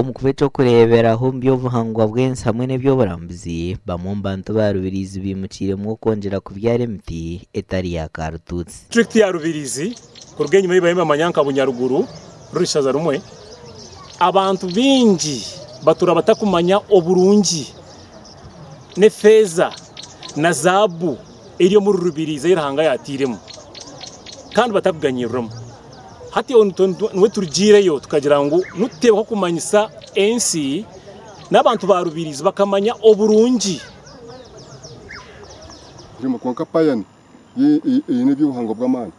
Omu kuba eky'okureeberaho omu by'obuhangwa bw'ensi hamwe n'eby'oburambuzi, bamwe omu bantu ba Rubirizi baimukiiremu okwongyera kubyara emiti etari ya karutuutsi. Disiturikiti ya Rubirizi kuruga enyima ei bariyo nibamanya nka Bunyaruguru ruri ishaza rimwe, abantu baingi batuura batakumanya oburungi n'efeeza na zaabu eri omuri Rubirizi ei Ruhanga yaatairemu kandi batakuganyirwemu. Hati niwe turugiireyo tukagira ngu nituteekwa kumanyisa ensi n'abantu ba Rubirizi bakamanya oburungi. Kwonka payani yo eine eby'obuhangwa bw'amaani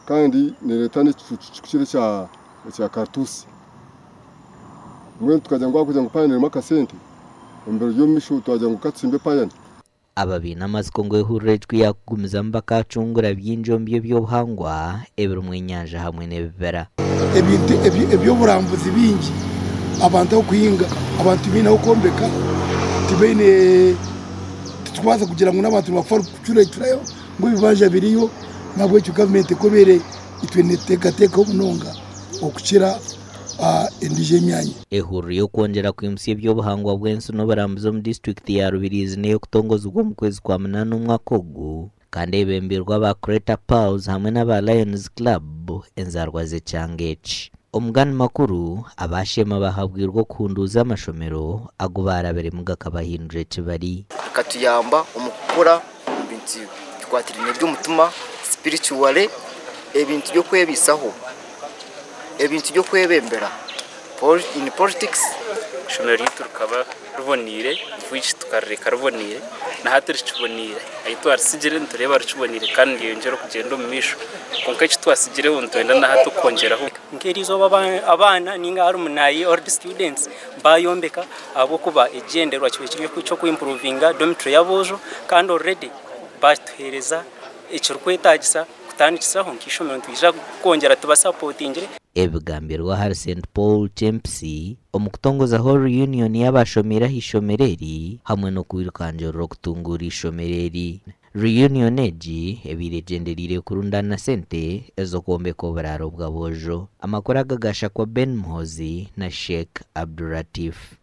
kandi nereeta n'ekicuucu kikukira ekya karituusi. Mbwenu tukagira ngu ahabw'okugira ngu payani erimu akasente, omu biro by'omu maisho twagira ngu katutsimbe payani. Aba baine amatsiko ngu ehururu egi ku yaakugumizamu bakaacungura bingi omu by'eby'obuhangwa ebirimu enyanja hamwe n'ebibira. Ebintu eby'oburambuzi bingi abantu ahu kuhinga abantu tibaine ah'okwombeka tibaine titukubaasa kugira ngu n'abantu nibafa kucuracurayo ngu ebibanja biriyo n'ahabw'ekyo gavumenti ku ebaire itwe netuteekateekaho munonga okukira endiijo emyanya. Ehururu y'okwongyera kwimutsya eby'obuhangwa bw'ensi n'oburambuzi omu disiturikiti ya Rubirizi n'ey'okutongozibwa omu kwezi kwa munaana omwaka ogu kandi eyebembeirwe aba Greater Pals hamwe n'aba Lions Club enzaarwa z'ekyanga eki. Omu gandi makuru, aba Sheema bahabwirwe okuhunduuza amashomero agu baarabiremu gakabahindura eki bari. Bikatuyamba omu kukura omu bintu bikwatiraine by'omutima, spiritually, ebintu by'okwebaisaho, ebintu by'okwebembera in politics. Eishomero ryaitu rikaba riboneire, bwiki tukarireka riboneire, na hati rikiboneire. Ahi twaritsigire nitureeba rikiboneire kandi niryeyongyera okugyenda omu maisho. Kwonka eki twatsigireho nitwenda na hati okwongyeraho. Nk'eriizooba abaana ninga alumni, old students bayombeka ahabw'okuba ekigyendererwa kibaire kiri eky'oku improvinga dormitory y'aboojo kandi already batuheereza ekirikwetaagisa kutandikisaho nk'eishomero nitwija kwongyera tubasapotingire. Ebigambirwe ahari St Paul Kempsey omu kutongozaho reunion y'abashomeire aha ishomero eri hamwe n'okwirukangirira okutunguura ishomero eri. Reunion egi ebaire egyendereire kurundaana sente ez'okwombeka oburaaro bw'aboojo. Amakuru aga gashakwa Ben Muhoozi na Sheikh Abduratif.